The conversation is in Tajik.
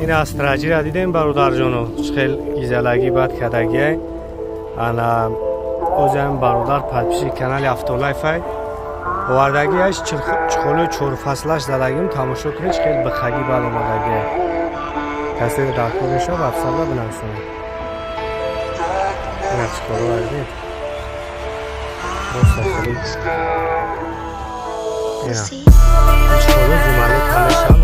Ин астраҷира дидем, бародарҷоно, хел гизалагӣ бад кардагиай. Ана озиам бародар, подписчик канали Автолайфай, овардагиаш, чехолои чорфаслаш задагим. Тамошо кунед, хел бихагӣ бад омадагиай. Касе дар кор мешава, ватсапа бинависонед. Ина чехоло дидед, просто хеле. Ина чехоло зималӣ камешам.